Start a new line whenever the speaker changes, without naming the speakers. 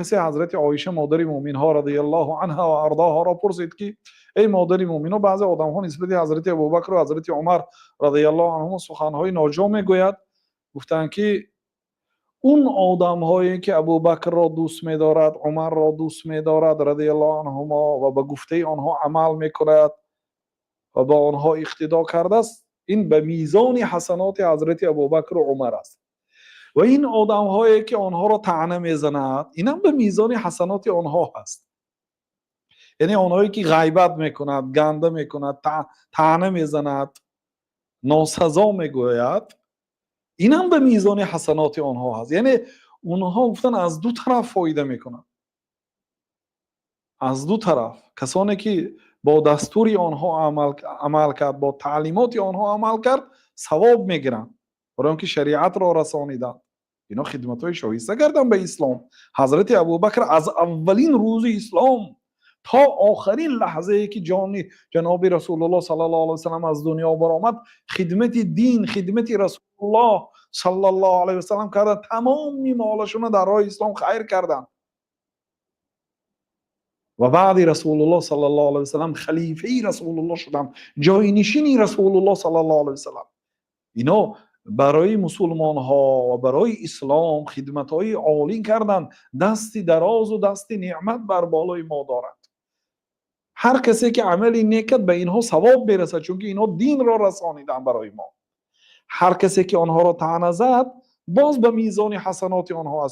Касе Ҳазрати Оиша, модари мӯъминҳо, разияллоҳу анҳо ва арзоҳоро пурсид, ки эй модари мӯъминҳо, баъзе одамҳо нисбат ба Ҳазрати Абӯбакр ва Ҳазрати Умар разияллоҳу анҳум суханҳои ноҷо мегӯянд. Гуфтанд, ки он одамҳое ки Абӯбакрро дӯст медорад, Умарро дӯст медорад, разияллоҳу анҳумо, ва ба гуфтаи онҳо амал мекунад ва ба онҳо иқтидо кардааст, ин ба мезони ҳасаноти Ҳазрати Абӯбакр ва Умар аст. Ва ин одамҳое ки онҳоро таъна мезанад, ин ҳам ба мезони ҳасаноти онҳо ҳаст. Яъне онҳое ки ғайбат мекунад, ганда мекунад, таъна мезанад, носазо мегӯяд, ин ҳам ба мезони ҳасаноти онҳо ҳаст. Яъне онҳо гуфтанд, аз ду тараф фоида мекунанд. Аз ду тараф. Касоне ки бо дастури онҳо амал кард, бо таълимоти онҳо амал кард, савоб мегиранд. Барои инки шариатро расониданд. Инҳо хидматҳои шоиста карданд ба ислом. Ҳазрати Абӯбакр аз аввалин рӯзи ислом то охирин лаҳзае ки ҷони ҷаноби Расулуллоҳ саллаллоҳу алайҳи васаллам аз дунё баромад, хидмати дин, хидмати Расулуллоҳ саллаллоҳу алайҳи васаллам карданд, тамоми молашонро дар роҳи ислом хайр карданд. Ва баъди Расулуллоҳ саллаллоҳу алайҳи васаллам халифаи Расулуллоҳ шуданд, ҷойнишини Расулуллоҳ саллаллоҳу алайҳи васаллам. Ино барои мусулмонҳо ва барои ислом хидматҳои олӣ карданд, дасти дарозу дасти неъмат бар болои мо дорад. Ҳар касе ки амали нек кард, ба инҳо савоб мерасад, чунки инҳо динро расониданд барои мо. Ҳар касе ки онҳоро таъна зад, боз ба мезони ҳасаноти онҳо аст.